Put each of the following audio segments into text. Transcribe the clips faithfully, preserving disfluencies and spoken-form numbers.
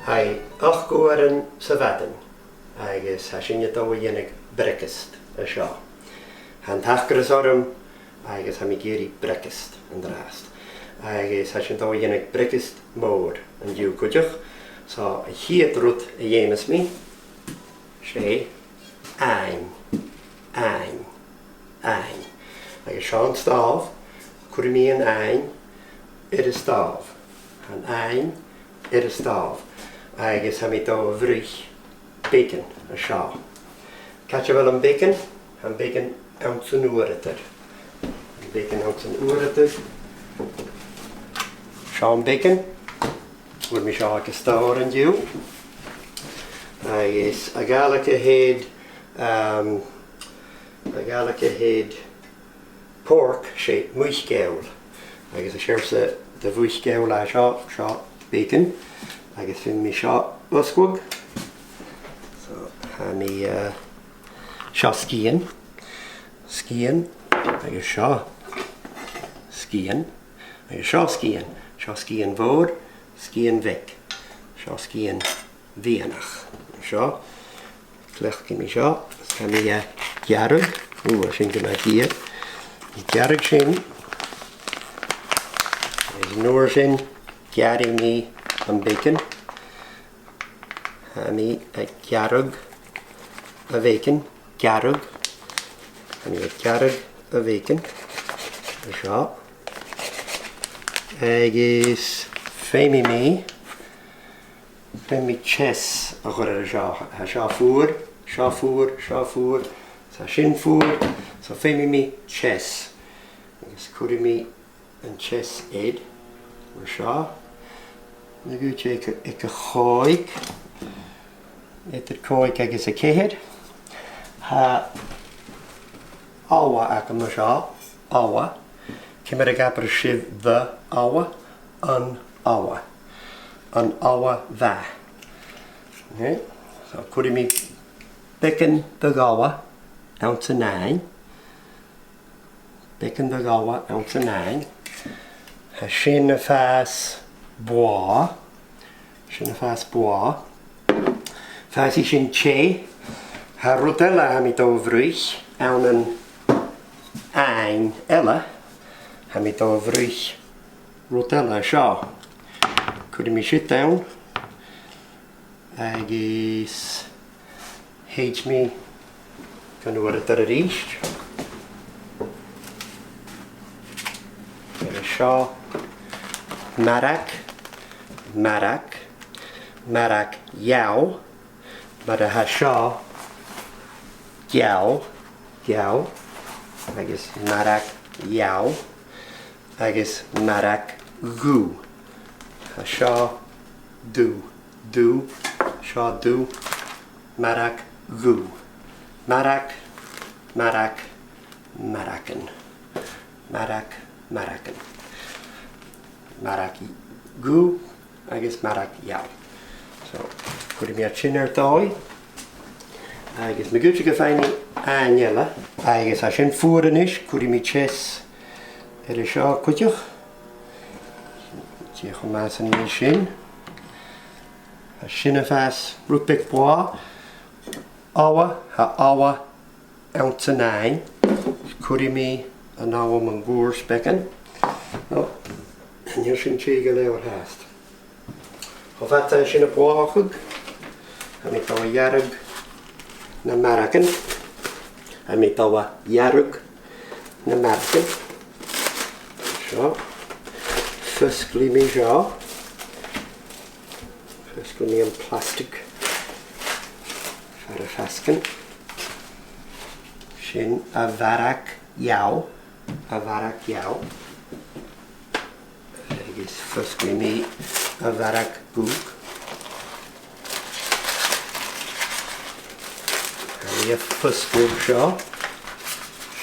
Tha e ochd uairean sa mhadainn, agus tha sinne a' dol a dhèanamh breagaist an seo. Tha an t-acras orm, agus tha mi ag iarraidh breagaist an-dràsta. Agus tha sinn a' dol a dhèanamh breagaist mòr an-diugh cuideachd. So, a' chiad rud a dh'fheumas mi, 's e aghann, aghann, aghann. Agus seo an stòbh, cuiridh mi an aghann air an stòbh. An aghann air an stòbh. Agus tha mi a' dol a bhruich bacon an seo. Càit a bheil am bacon? Tha am bacon anns an fhuaradair. Am bacon anns an fhuaradair. Seo am bacon. Fhuair mi seo aig an stòr an-diugh. Agus a' Ghàidhlig a th' air, um, a' Ghàidhlig a th' air pork, 's e muic-gheal. Agus a' seòrsa de mhuic-gheal a tha seo, seo bacon. Agus feumaidh mi seo fhosgladh. So, tha mi, uh, seo sgian. Sgian. Agus seo sgian. Agus seo sgian. Seo sgian mhòr, sgian bheag. Seo sgian mheadhanach. Seo. Cleachdaidh mi seo. Is tha mi a' gearradh. Ò, tha sin gu math geur. A' gearradh sin. Agus an uair sin, gearraidh mi am bacon. Tha mi a' gearradh a' bhacon. Gearradh. Tha mi a' gearradh a' bhacon. Seo. Agus feumaidh mi, feumaidh mi teas a chur air seo. Tha seo fuar, seo fuar, seo fuar, tha sin fuar, so feumaidh mi teas. Agus cuiridh mi an teas air, mar seo. Na gùte aig, aig a còig, eadar còig agus a ceithir. Tha abha agam an seo, abha. Ciamar a dh'abras sibh the abha? An abha. An abha mhath. Okay? So, cuiridh mi beagan de dh'abha anns an aghann. Beagan de dh'abha anns an aghann. Tha sin a' fàs blàth. Sin a' fàs blàth. Fàsaidh sin teth. Tha rud eile a tha mi a' dol a bhruich ann an aghann eile. Tha mi a' dol a bhruich rud eile seo. Cuiridh mi siud ann. Agus thèid mi gun fhuaradair a-rithist. Agus seo marag, marag, marag gheal, mar a tha seo geal, geal, agus marag gheal. Agus marag dhubh. Tha seo dubh, dubh, seo dubh. Marag dhubh. Marag, marag, maragan. Marag, maragan. Marag dhubh agus marag gheal. So, cuiridh mi sin air dòigh. Agus ma dh'fhaodte gum faigh mi aghann eile. Agus tha sin fuar a-nis, cuiridh mi teas air seo cuideachd. Dìreach am measg an sin. Tha sin a' fàs rud beag blàth. Abha, tha abha anns an aghann. Cuiridh mi an abha mun cuairt beagan. No, chan eil sin teth gu leòr fhathast. Cho fad 's a tha sin a' blàthachadh, tha mi a' dol a ghearradh na maragan. Tha mi a' dol a ghearradh na maragan. Seo. Fosglaidh mi seo. Fosglaidh mi am plastic far am faicinn. Sin a' mharag gheal. A' mharag gheal. Agus fosglaidh mi a' mharag dhubh. Tha mi a' fosgladh seo.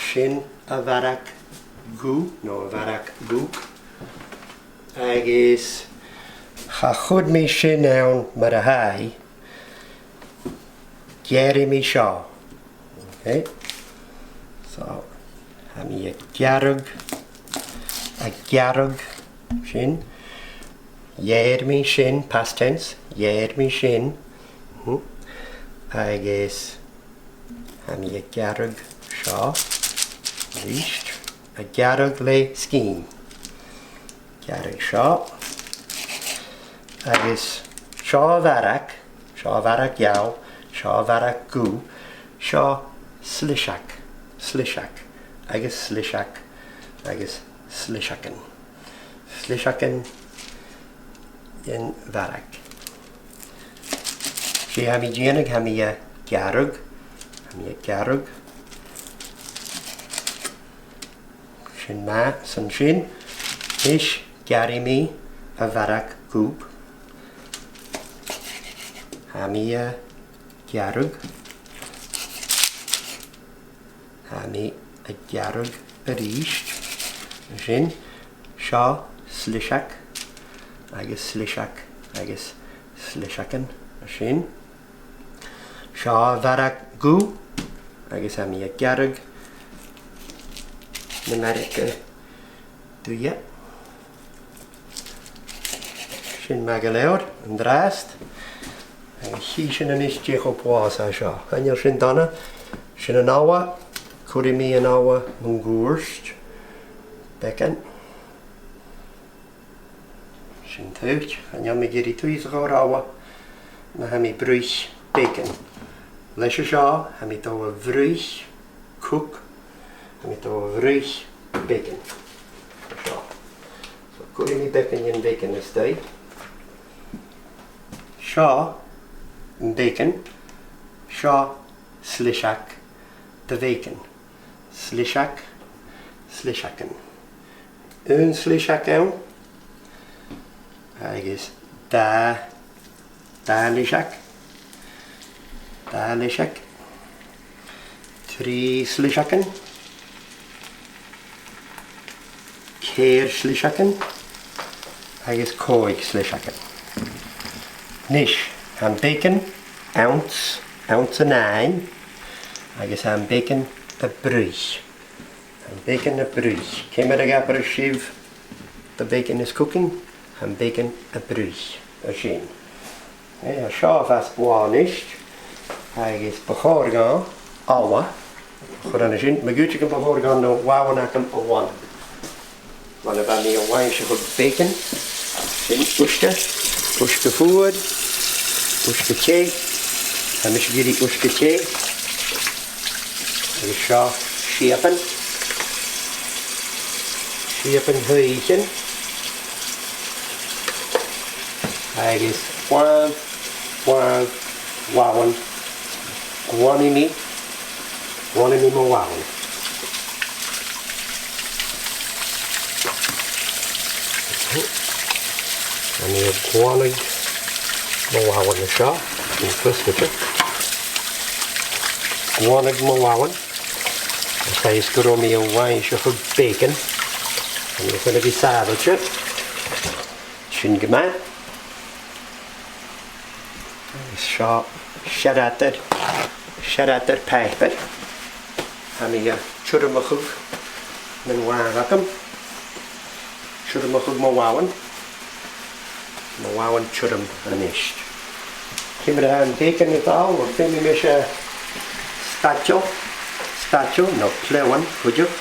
Sin a' mharag dhubh, no a' mharag dhubh. Agus cha chuir mi sin ann mar a tha e. Gearraidh mi seo. Okay. So, tha mi a' gearradh, a' gearradh sin. Gheàrr mi sin, past tense, gheàrr mi sin. Mhm. Agus tha mi a' gearradh seo a-rithist, a' gearradh le sgìth. Gearradh seo. Agus seo a' bharrachd, seo a' bharrachd gheal, seo a' bharrachd dhubh, seo sliseag, sliseag, agus sliseag, agus sliseagan. Sliseagan den bharrachd. 'S e tha mi a' dèanamh, tha mi a' gearradh, tha mi a' gearradh. Sin math, 's ann sin. Nis gearraidh mi a' bharrachd dhubh. Tha mi a' gearradh. Tha mi a' gearradh a-rithist. Sin. Seo sliseag, agus sliseag, agus sliseagan. Sin. Seo a' bharrachd dhubh, agus tha mi a' gearradh na margaidh duibhe. Sin math gu leòr an-dràsta. Agus chì sinn a-nis dè cho blàth 's a tha seo. Chan eil sin dona. Sin an abha. Cuiridh mi an abha mun cuairt. Beagan. Sin teth. Chan eil mi ag iarraidh tuigsinn a' chòir abha. Ma tha mi a' bruich bacon. Leis a seo, tha mi a' dol a bhruich, cook, tha mi a' dol a bhruich bacon. Seo. So, cuiridh mi beagan den bhacon a-staigh. Seo am bacon. Seo sliseag de bhacon. Sliseag, sliseagan. Aon sliseag ann. Agus dà, dà shliseag. Dà shliseag. Trì sliseagan. Ceithir sliseagan. Agus còig sliseagan. Nis, tha am bacon anns, anns an aghann, agus tha am bacon a' bruich. Tha am bacon a' bruich. Ciamar a dh'abras sibh the bacon is cooking? Tha am bacon a' bruich. Mar sin. Eh, seo a' fàs blàth a-nis. Agus bu chòir dhomh abha a chur ann an sin. Ma dh'fhaoidte gum bu chòir dhomh na bhabhan agam a bhunadh. Bhunadh mi a' mhaise a' chur bacon. Sin uisge. Uisge fuar. Uisge teth. Tha mise ag iarraidh uisge teth. Agus seo siabann. Siabann shuidhichean. Agus bhunadh, bhunadh, bhabhan. Bhunaidh mi, bhunaidh mi mo bhabhan. Tha mi a' bhunadh mo bhabhan an seo, an fhosgailte. Bhunadh mo bhabhan. Is tha fhios gun robh mi a' mhaise a' chur bacon. Tha mi a' faighinn a bhith sàbhailte. Sin gu math. Agus seo searbhadair, searbhadair pàipeir. Tha mi a' tiormachadh mun bhabhan agam. Tiormachadh mo bhabhan. Mo bhabhan tioram a-nis. Ciamar a tha am bacon a' dol, uill, feumaidh mise staideal, staideal, no pleadhan, cuideachd,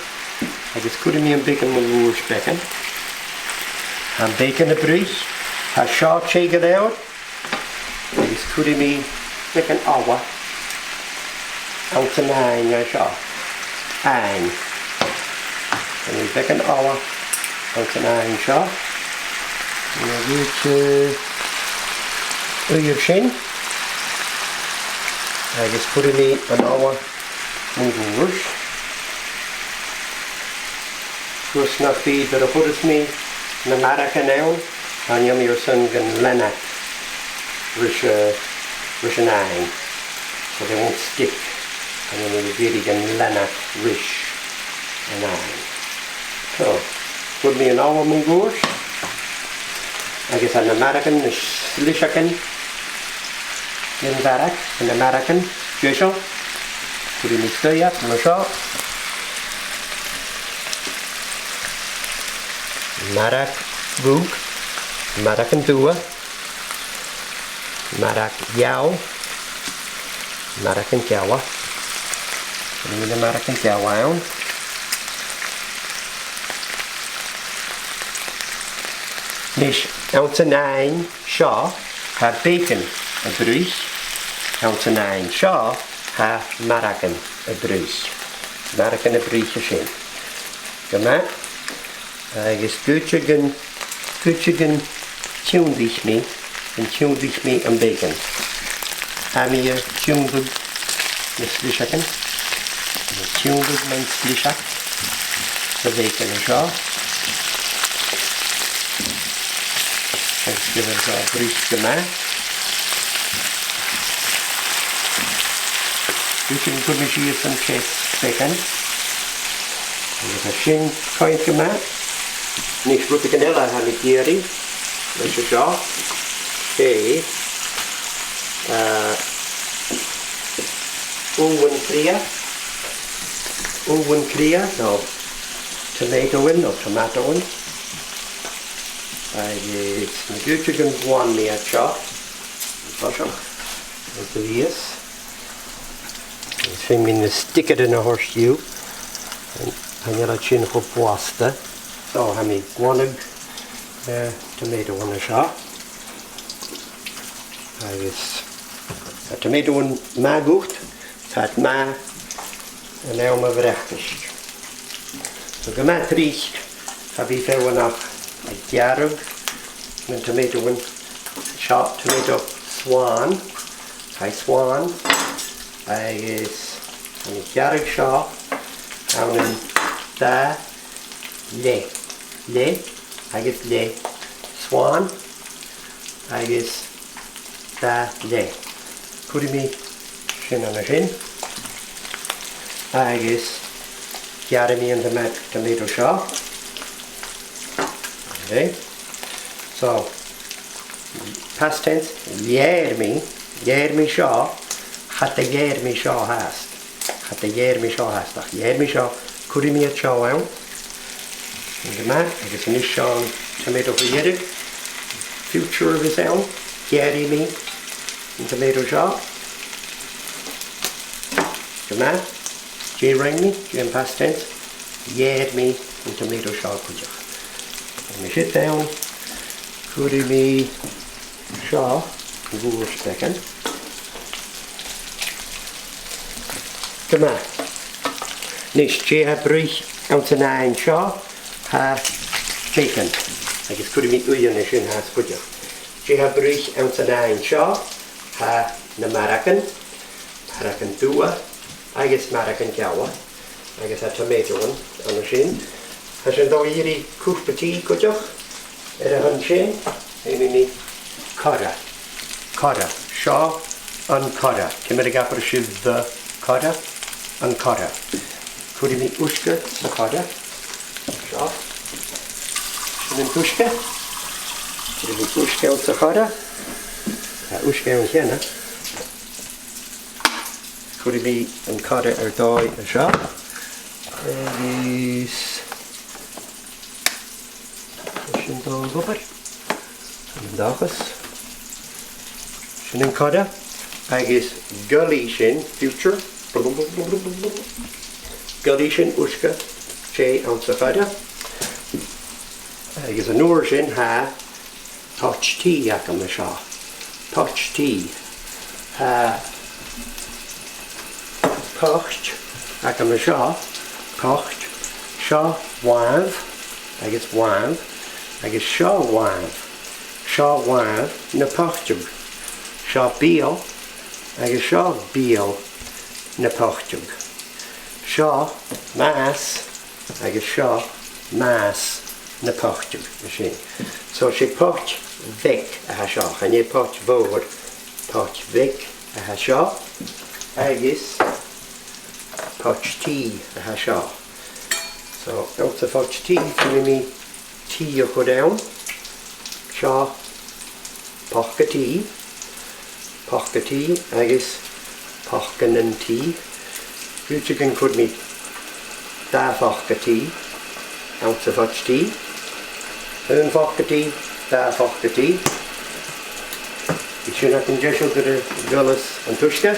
agus cuiridh mi am bacon mun cuairt beagan. Tha am bacon a' bruich, tha seo teth gu leòr, agus cuiridh mi beagan amhair anns an aghann a tha seo. Aghann. Cuiridh mi beagan amhair anns an aghann seo. An uair sin, agus cuiridh mi an amhair mun cuairt. Gus nach bi, nuair a chuireas mi na maragan ann, chan eil mi airson gun leanadh ris, eh, ris an aghann. So they won't stick. Chan eil mi ag iarraidh gun leanadh ris an aghann. So, cuiridh mi an amhair mun cuairt. Agus na maragan, na sliseagan, den bharrachd, na maragan deiseil. Cuiridh mi a-staigh iad mar seo. Marag bhùg. Maragan dubha, marag gheal, maragan geala. Nì mi na maragan geala ann. Nis, anns an aghann seo, tha bacon a' bruich, anns an aghann seo, tha maragan a' bruich. Maragan a' bruich an sin. Gu math. Agus cuideigin, cuideigin tionndaidh mi, an tionndaidh mi am bacon. Tha mi a' tionndadh na sliseagan, a' tionndadh mun sliseag sa bhacon an seo. Agus gu bheil seo a' bruich gu math. Cuideigin cuiridh mi sìos an teas bacon. Agus tha sin coimhead gu math. Nis rudeigin eile a tha mi ag iarraidh leis an seo, 's e, eh, ubhan-cridhe, ubhan-cridhe, no tomatoan, no tomatoan. Agus na cuideigin a ghlan mi an seo, an toiseach, agus a bhios. Is feumaidh mi na stickers a thoirt dhiubh. Chan eil iad sin cho blasta. So, tha mi a' glanadh, eh, tomatoan an seo. Agus tha tomatoan math dhut, tha iad math an àm a' bhreacaist. So, gu math tric, cha bhi feadhainn ach a' gearradh na tomatoan. Seo tomato swan. Tha i swan, agus tha mi a' gearradh seo ann an dà leth, leth agus leth, swan agus dà leth. Cuiridh mi sin an sin, agus gearraidh mi an toma-, tomato seo. Okay. So, past tense, gheàrr mi, gheàrr mi seo, cha do gheàrr mi seo fhathast. Cha do gheàrr mi seo fhathast, ach gheàrr mi seo, cuiridh mi an seo ann. Sin gu math, agus a-nis seo an tomato mu dheireadh. Future a bhios ann, gheàrraidh mi an tomato seo. Gu math, dè rinn mi, dè am past tense, gheàrr mi an tomato seo cuideachd. Cuiridh mi sin ann, cuiridh mi seo a-bhos bacon. Gu math. A-nis, dè tha a' bruich anns an aghann seo, tha bacon. Agus cuiridh mi uighean an sin fhathast cuideachd. Dè tha a' bruich anns an aghann seo, tha na maragan, maragan dubha agus maragan geala. Agus tha tomato ann, an sin. Tha sinn a' dol a dh'iarraidh cupa tì cuideachd. Air a shon sin, feumaidh mi coire. Coire. Seo an coire. Ciamar a dh'abras sibh the coire? An coire. Cuiridh mi uisge sa choire. Seo. Sin an t-uisge. Cuiridh mi uisge anns a' choire. Tha uisge ann cheana. Cuiridh mi an coire air dòigh an seo. Agus sin dol gu obair. An dòchas. Sin an coire. Agus gheibh sinn, future, gheibh sinn uisge teth anns a' choire. Agus an uair sin tha poit tì agam an seo. Poit tì. Tha poit agam an seo. Poit. Seo làmh agus làmh agus seo làmh. Seo làmh na poiteadh. Seo beul agus seo beul na poiteadh. Seo màs agus seo màs na poiteadh, mar sin. So 's e poit bheag a tha seo, chan e poit mhòr, poit bheag a tha seo, agus poit tì a tha seo. So, anns a' phoit tì, feumaidh mi tì a chur ann. Seo poca tì, poca tì agus poca nan tì. Rudeigin cuiridh mi dà phoca tì anns a' phoit tì. Aon phoca tì, Dà phoca tì. Bidh sin againn deiseil gu bheil a' gholas an t-uisge.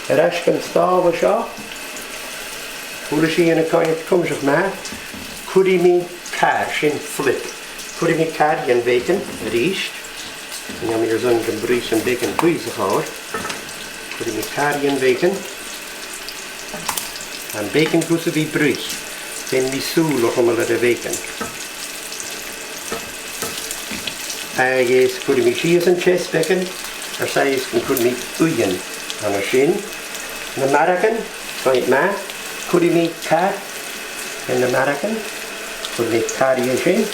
Air ais dhan stòbha seo. Chuala sibh an-còmhnaidh cuimseach math. Cuiridh mi car, sin flip. Cuiridh mi car dhen bhacon a-rithist. Chan eil mi airson gum bruich am bacon buileach sa chòir. Cuiridh mi car dhen bhacon. Am bacon gus a bhith bruich. Feumaidh mi sùil a chumail air a' bhacon. Agus cuiridh mi sìos an teas bacon, air sàillibh gun cuir mi uighean ann an sin. Na maragan, coimhead math, cuiridh mi car air na maragan, cuiridh mi car dheth sin,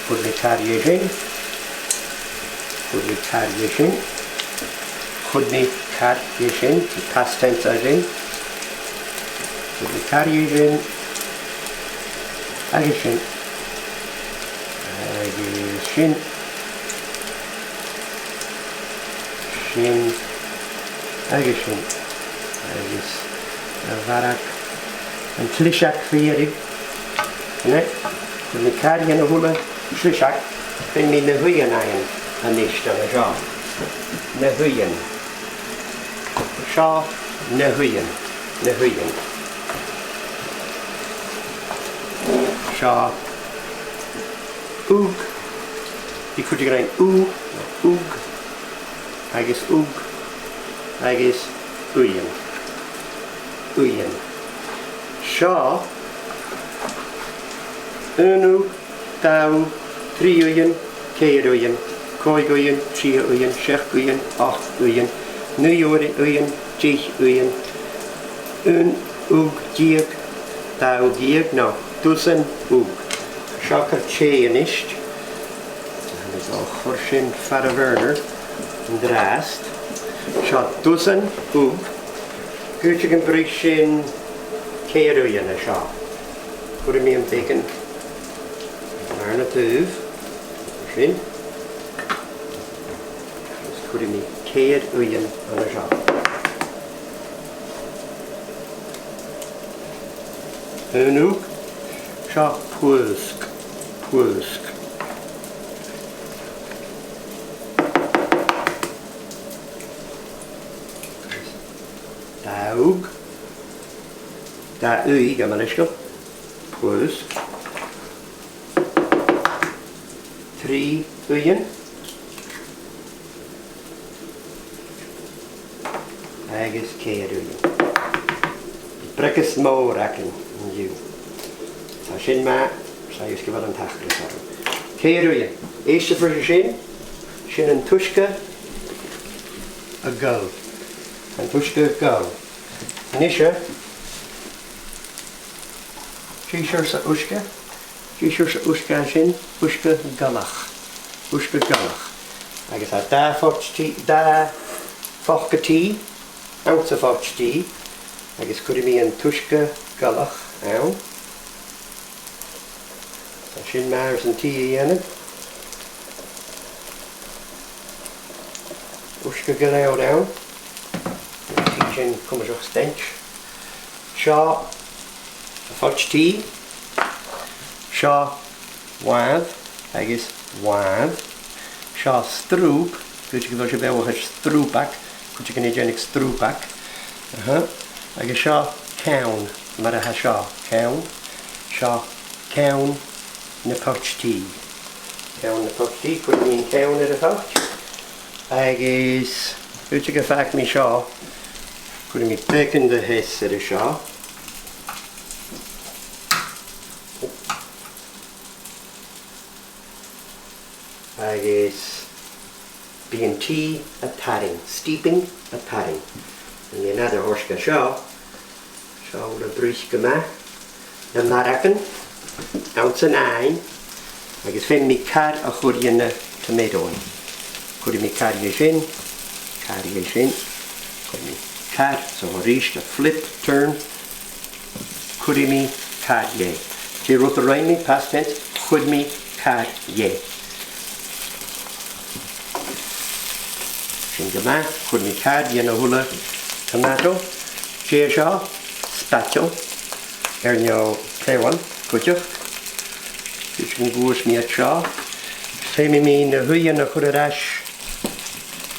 cuiridh mi car dheth sin, cuiridh mi car dheth sin, cuiridh mi car dheth sin, past tense a tha sin, cuiridh mi car dheth sin, agus sin. Agus sin. Sin. Agus sin. Agus a' mharag. An t-sliseag fìor. Nè? Cuiridh mi car dhen a h-uile sliseag. Feumaidh mi na h-uighean fhaighinn a-nis an seo. Na h-uighean. Seo na h-uighean. Na h-uighean. Seo ug. Bidh cuideigin ag ràdh ù, ug, agus ug, agus uighean. Uighean. Seo aon ug, dà ug, trì uighean, ceithir uighean, còig uighean, sia uighean, seachd uighean, ochd uighean, naoi uighean, deich uighean, aon ug deug, dà ug deug, no dusan ug. Seo car tì a-nis. Agus a' chuir sin far a' bhurner an-dràst. Seo dusan ug. Cuiridh mi am bruich sin ceithir uighean an seo. Cuiridh mi am bacon mar na taobh. Sin. Agus cuiridh mi ceithir uighean an seo. Aon ug. Seo puasg. Puasg. Dà ug. Dà uigh, gabh mo leisgeul. Puasg. Trì uighean. Agus ceithir uighean. Breacas mòr againn an-diugh. Tha sin math, 's e just gu bheil an t-acras orm. Ceithir uighean. Èist ris sin, sin an t-uisge a' goil. An t-uisge a' goil. A-nise, dè seòrsa uisge? Dè seòrsa uisge a tha sin? Uisge goileach. Uisge goileach. Agus tha dà phoit tì, dà phoca tì, anns a' phoit tì, agus cuiridh mi an t-uisge goileach ann. Tha sin math airson tì a dhèanamh. Uisge gu leòr ann. Tì sin cuimseach staing. Seo a' phoit tì. Seo làmh agus làmh. Seo strùp, cuideigin a bhios a' beothachadh strùpag, cuideigin a' dèanamh strùpag. Aha. Agus seo ceann, mar a tha seo, ceann. Seo ceann na poit tì. Ceann na poit tì, cuiridh mi an ceann air a' phoit. Agus cuideigin a fàg mi seo, cuiridh mi beagan de theas air a seo. Agus bidh an tì a' tarraing, steeping, a' tarraing. An e an ath-fhosgladh seo, seo a bhruich gu math. Na maragan, anns an aghaidh, agus feumaidh mi car a chur dha na tomatoan. Cuiridh mi car dha sin, car dha sin, cuiridh mi car, so a-rithist, a flip, turn, cuiridh mi car dheth. Dè an rud a rinn mi, past tense, chuir mi car dheth. Sin gu math, chuir mi car dhen a h-uile tomato. Dè seo? Spatula. Air neo cleamhan, cuideachd. Sin gus mi iad seo. Feumaidh mi na h-uighean a chur air ais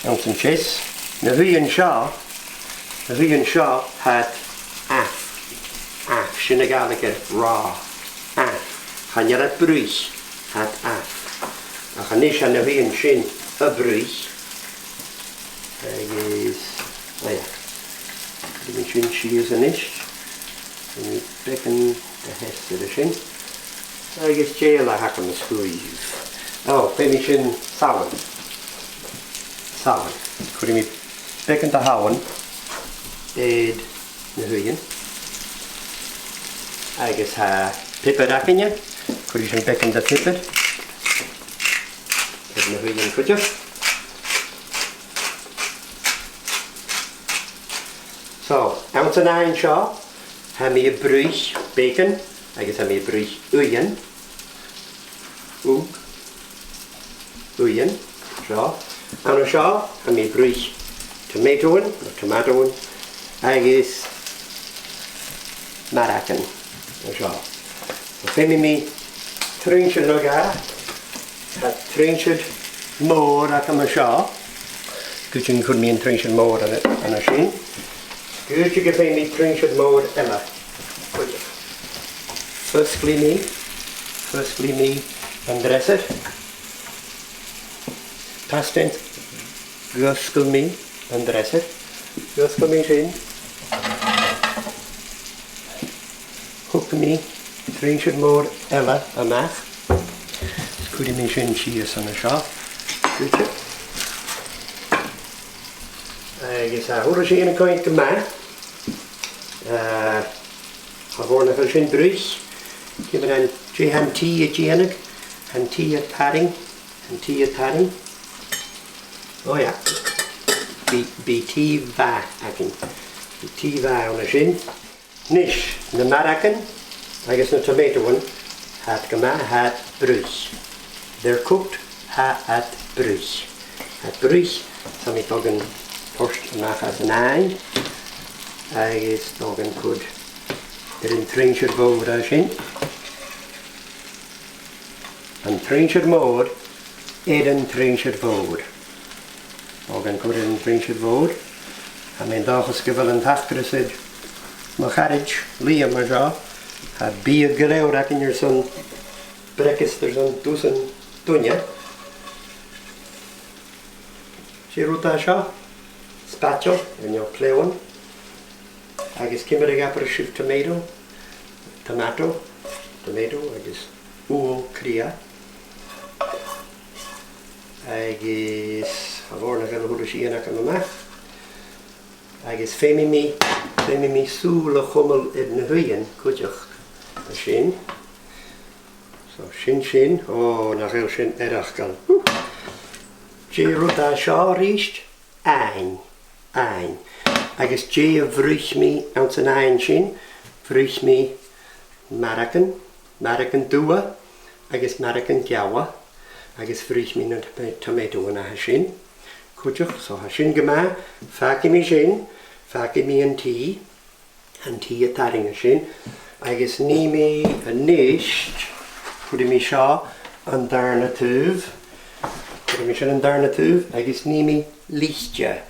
anns an teas. Na h-uighean seo, na h-uighean seo, tha iad amh. Amh, sin a' Ghàidhlig air raw. Amh. Chan eil iad bruich, tha iad amh. Ach a-nis tha na h-uighean sin a' bruich. Agus, o, yeah. Cuiridh mi sin sìos a-nis. Cuiridh mi beagan de theas air sin. Agus dè eile a th' agam a sguibh? O, feumaidh mi sin salann. Salann. Cuiridh mi beagan de shalann air na h-uighean. Agus tha piobar againne. Cuiridh sinn beagan de phiobar air na h-uighean cuideachd. So, anns an aghann seo, tha mi a' bruich bacon, agus tha mi a' bruich uighean. Ug. Uighean. Seo. An seo, tha mi a' bruich tomatoan, no tomatoan, agus maragan. An seo. So, feumaidh mi truinnsear no dhà. Tha truinnsear mòr agam an seo. Cuiridh sinn, cuiridh mi an truinnsear mòr an, an sin. Cuiridh sinn, feumaidh mi truinnsear mòr eile. Cuiridh. Fosglaidh mi, fosglaidh mi an dreasair. Past tense, dh'fhosgail mi an dreasair. Dh'fhosgail mi sin. Thug mi truinnsear mòr eile a-mach. Cuiridh mi sin sìos an seo. Cuiridh. Agus, uh, tha a h-uile sìon a' coimhead gu math. Uh, cha mhòr nach eil sin bruich. Ciamar a tha an, dè tha an tì a' dèanamh? Tha an tì a' tarraing. An tì a' tarraing. O, yeah. Bidh, bidh tì mhath againn. Bidh tì mhath ann an sin. Nis, na maragan agus na tomatoan, tha iad gu math, tha iad bruich. They're cooked, tha iad bruich. Tha iad bruich, tha mi a' dol gan toirt a-mach às an aghann. Agus a' dol gan cur air an truinnsear mhòr a tha sin. An truinnsear mòr, air an truinnsear mhòr. A' dol gan cur air an truinnsear mhòr. Tha mi an dòchas gu bheil an t-acras air mo charaid, Liam, an seo. Tha biadh gu leòr againn airson breacast airson dusan duine. Dè an rud a tha seo? Spatula, no pleadhan. Agus ciamar a dh'abras sibh tomato? Tomato, tomato agus ubhal cridhe. Agus cha mhòr nach eil a h-uile sìon agam a-mach. Agus feumaidh mi, feumaidh mi sùil a chumail air na h-uighean cuideachd. An sin. So, sin sin. O, nach eil sin eireachdail. Dè an rud a tha seo a-rithist? Aghann. Aghann. Agus dè a bhruich mi anns an aghann sin? Bhruich mi maragan, maragan dubha, agus maragan geala, agus bhruich mi na toma-, tomatoan a tha sin. Cuideachd, so tha sin gu math, fàgaidh mi sin, fàgaidh mi an tì. An tì a' tarraing an sin. Agus nì mi a-nis, cuiridh mi seo an dàrna taobh. Cuiridh mi sin an dàrna taobh, agus nì mi lite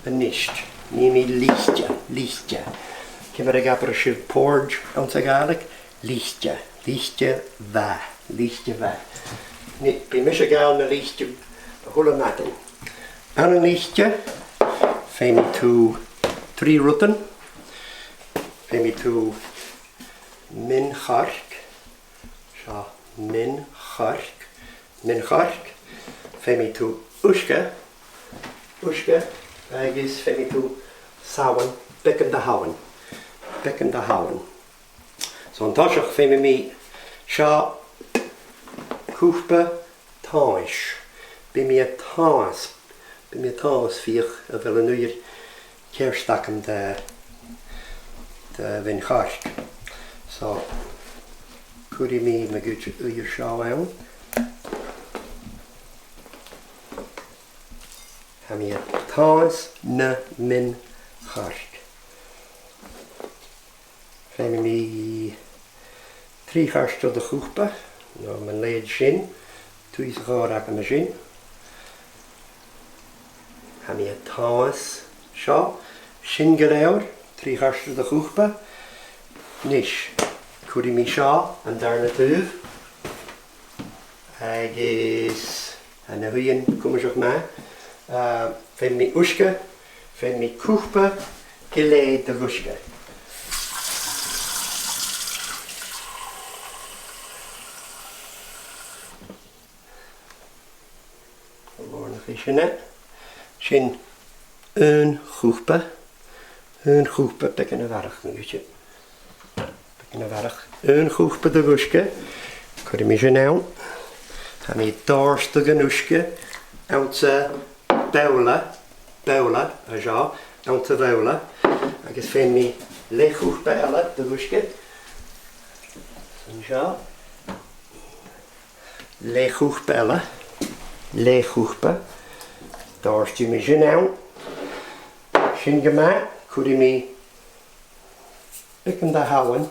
a-nis. Nì mi lite, lite. Ciamar a dh'abras sibh porridge anns a' Ghàidhlig? Lite, lite mhath, lite mhath. Nì, bidh mise a' gabhail na lite a h-uile madainn. Ann an lite, feumaidh tu trì rudan. Feumaidh tu min-choirce. Seo min-choirce. Min-choirce. Feumaidh tu uisge. Uisge. Agus feumaidh tu salann. Beagan de shalann. Beagan de shalann. So an toiseach feumaidh mi seo cupa tomhais. Bidh mi a' tomhas, bidh mi a' tomhas feuch a bheil an uiread ceart agam de, de mhin-choirce. So, cuiridh mi mo ghuth uighear seo ann. Tha mi a' tomhas na min-choirce. Feumaidh mi trì chairteal de chupa, no mun leithid sin, Dùil sa chòrr agam an sin. Tha mi a' tomhas seo. Sin gu leòr, trì chairtean de chupa. A-nis, cuiridh mi seo an dàrna taobh. Agus tha na h-uighean cuimseach math. Ah, feumaidh mi uisge, feumaidh mi cupa gu leth de dh'uisge. Lornachaidh sin e. Sin aon chupa. Aon chupa beagan a bharrachd, ma dh'fhaodte. Beagan a bharrachd. Aon chupa de dh'uisge. Cuiridh mi sin ann. Tha mi a' dòrtadh an uisge anns a' bhobhla, bobhla, a seo, anns a' bhobhla. Agus feumaidh mi leth-chupa eile de dh'uisge. Sin seo. Leth-chupa eile. Leth-chupa. Dòirtidh mi sin ann. Sin gu math, cuiridh mi beagan de shalann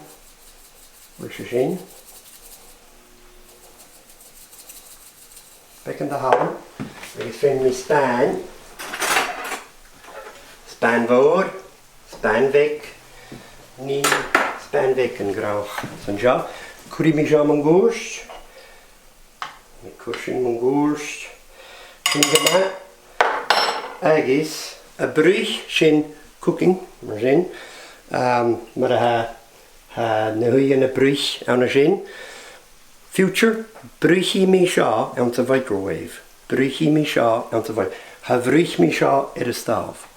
leis a sin. Beagan de shalann. Agus feumaidh mi spàin. Spàin mhòr. Spàin bheag. Nì spàin bheag an gnothach. Sin seo. Cuiridh mi seo mun cuairt. Cuiridh mi sin mun cuairt. Sin gu math. Agus a' bruich, sin cooking, mar sin. Um, mar a tha, tha na h-uighean a' bruich ann an sin. Future, bruichidh mi seo anns a' mhicrowave. Bruichidh mi seo anns a' mhi-, cha bhruich mi seo air an stòbh.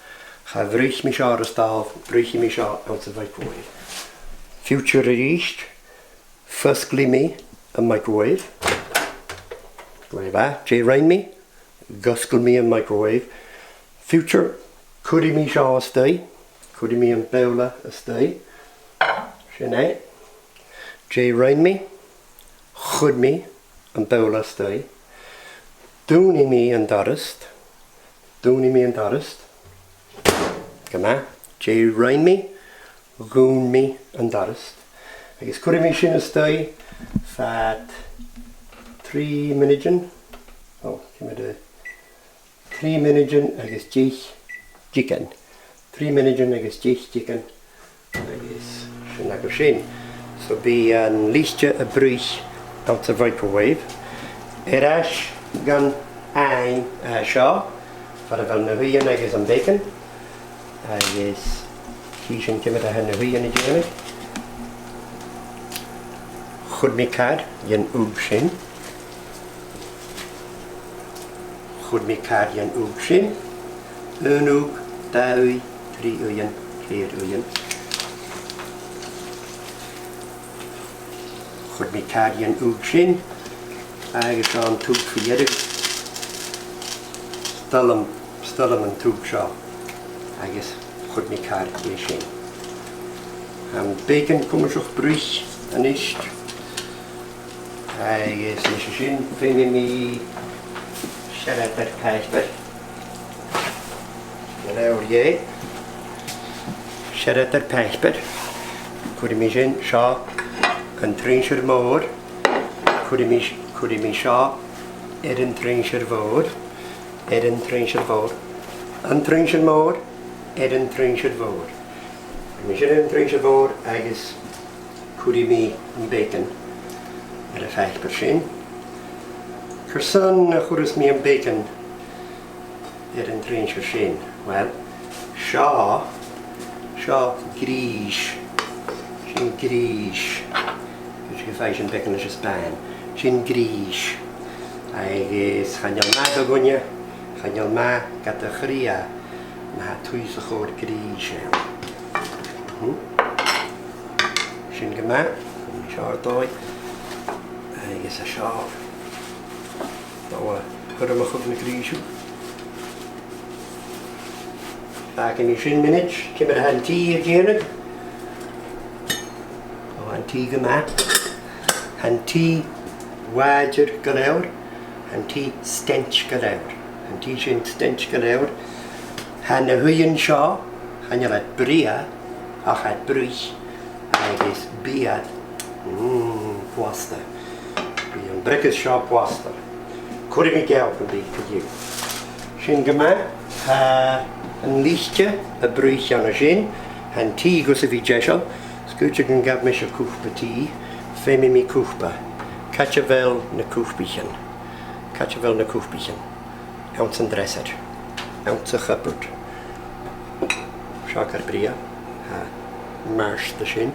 Cha bhruich mi seo air an stòbh, bruichidh mi seo anns a' mhicrowave. Future a-rithist, fosglaidh mi am microwave. Glè mhath, dè rinn mi? Dh'fhosgail mi am microwave. Future, cuiridh mi seo a-staigh. Cuiridh mi am bobhla a-staigh. Sin e. Dè rinn mi? Chuir mi am bobhla a-staigh. Dùinidh mi an doras. Dùinidh mi an doras. Gu math. Dè rinn mi? Dhùin mi an doras. Agus cuiridh mi sin a-staigh fad trì mionaidean. Ò, ciamar a, trì mionaidean agus deich diogan. Trì mionaidean agus deich diogan. Agus sin agaibh sin. So bidh an lite a' bruich anns a' mhicrowave. Air ais dhan aghann, eh, seo, far a bheil na h-uighean agus am bacon. Agus chì sinn ciamar a tha na h-uighean a' dèanamh. Chuir mi car dhen ugh sin. Chuir mi car dhen ugh sin. Aon ugh, dà ugh, trì uighean, ceithir uighean. Chuir mi car dhen ugh sin, agus an t-ugh fa dheireadh. 'S toil leam, 's toil leam an t-ugh seo, agus chuir mi car dheth sin. Am bacon cuimseach bruich a-nis. Agus leis a sin, feumaidh mi searbhadair pàipeir. Gu leòr dheth. Searbhadair pàipeir. Cuiridh mi sin seo an truinnsear mòr. Cuiridh mi s-, cuiridh mi seo air an truinnsear mhòr. Air an truinnsear mhòr. An truinnsear mòr. Air an truinnsear mhòr. Cuiridh mi sin air an truinnsear mhòr agus cuiridh mi am bacon air a' phàipear sin. Carson a chuireas mi am bacon air an truinnsear sin? Uill, seo, seo grìs. Sin grìs. Agus gum faigh sinn beagan leis an spàin. Sin grìs. Agus chan eil math do dhuine, chan eil math gad chridhe ma tha tuilleadh sa chòrr grìs ann. Mhm. Sin gu math. Seo air dòigh. Agus a seo. Tha e a' cur a-mach na grìse. Fàgaidh mi sin mionaid. Ciamar a tha an tì a' dèanamh? Ò, tha an tì gu math. Tha an tì làidir gu leòr. Tha an tì staing gu leòr. Tha an tì sin staing gu leòr. Tha na h-uighean seo, chan eil iad brèagha, ach tha iad bruich, agus bidh iad, mm, blasta. Bidh am breacas seo blasta. Cuiridh mi geal gu bhith co-dhiù. Sin gu math, tha an lite a' bruich an sin, tha an tì gus a bhith deiseil, 's cuideachd gum gabh mise cupa tì, feumaidh mi cupa. Càit a bheil na cupaichean? Càit a bheil na cupaichean? Anns an dreasair. Anns a' chupboard. Seo car brèagha. Tha mart an sin.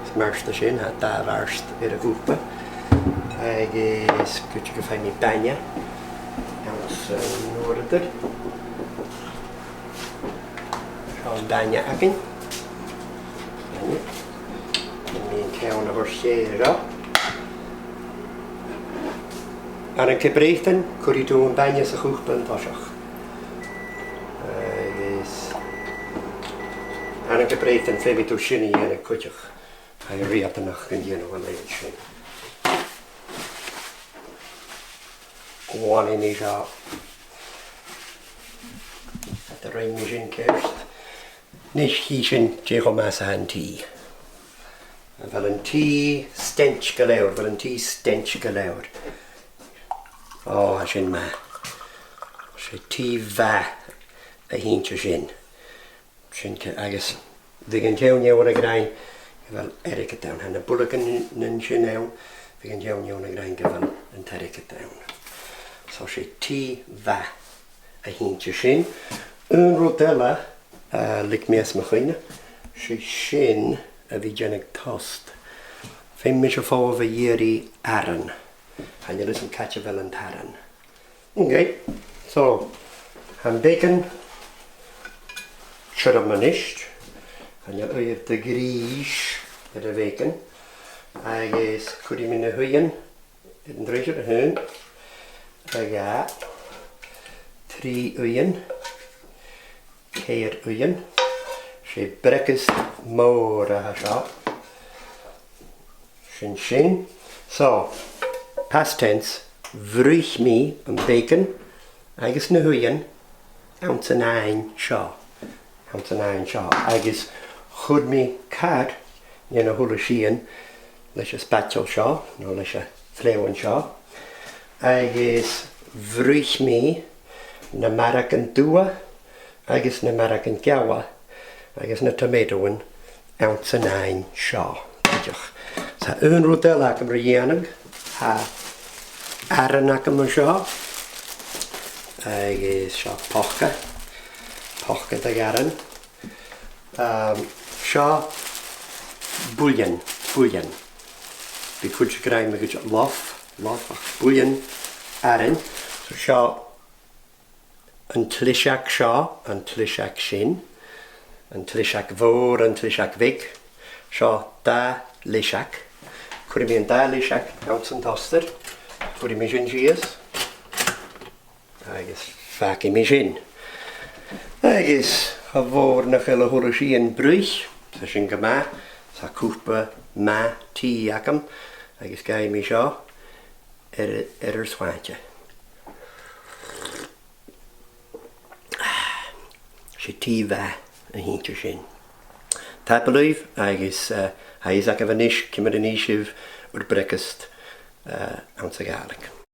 Is mart an sin, tha dà mhart air a' chupa. Agus cuideachd gum faigh mi bainne anns an uaireadair. Seo am bainne againn. Bainne. Nì mi an ceann a thoirt dheth an seo. Ann an Ceap Breatainn, cuiridh tu am bainne sa chupa an toiseach. Agus ann an Ceap Breatainn, feumaidh tu sin a dhèanamh cuideachd. Tha e riatanach gun dèanamh a leithid sin. Glanaidh mi seo. Tha, rinn mi sin ceart. Nis chì sinn dè cho math 's a tha an tì. A bheil an tì staing gu leòr? A bheil an tì staing gu leòr? Ò, tha sin math. 'S e tì mhath a th' innte sin. Sin ce-, agus bhiodh an t-seann fheadhainn ag ràdh gu bheil airgead ann. Tha na builgeanan sin ann, bhiodh an t-seann fheadhainn ag ràdh gu bheil an t-airgead ann. So 's e tì mhath a th' innte sin. Aon rud eile, eh, leig mi às mo chuimhne, 's e sin a bhith a' dèanamh toast. Feumaidh mise falbh a dh'iarraidh aran. Chan eil fhios agam càit a bheil an t-aran. Ok, so, tha am bacon tioram a-nis. Chan eil uiread de ghrìs air a' bhacon. Agus cuiridh mi na h-uighean air an treasir, a h-aon, a dhà, trì uighean, ceithir uighean. 'S e breacast mòr a tha seo. Sin sin. So, past tense, bhruich mi am bacon agus na h-uighean anns an aghainn seo. Anns an aghainn seo. Agus chuir mi car no a h-uile sìon leis an spaideal seo, no leis an fleadhann seo. Agus bhruich mi na maragan dubha agus na maragan geala agus na tomatoan anns an aghainn seo. Cuideachd. Tha aon rud eile agam ri dhèanamh, tha aran agam an seo, agus seo poca, poca de dh'aran. Um, seo buillean, buillean. Bidh cuid ag ràdh mu dheidhinn lof, lof, ach buillean arain. So seo an t-sliseag seo, an t-sliseag sin, an t-sliseag mhòr, an t-sliseag bheag. Seo dà shliseag. Cuiridh mi an dà shliseag anns an toaster. Cuiridh mi sin sìos. Agus fàgaidh mi sin. Agus a' mhòr nach eil a h-uile sìon bruich, tha sin gu math, tha cupa math tì agam, agus gabhaidh mi seo air, air ur sùilean. 'S e tì mhath a th' innte sin. Tapadh leibh agus, eh, tha fhios agaibh a-nis ciamar a nì sibh ur breacast, eh, anns a' Ghàidhlig.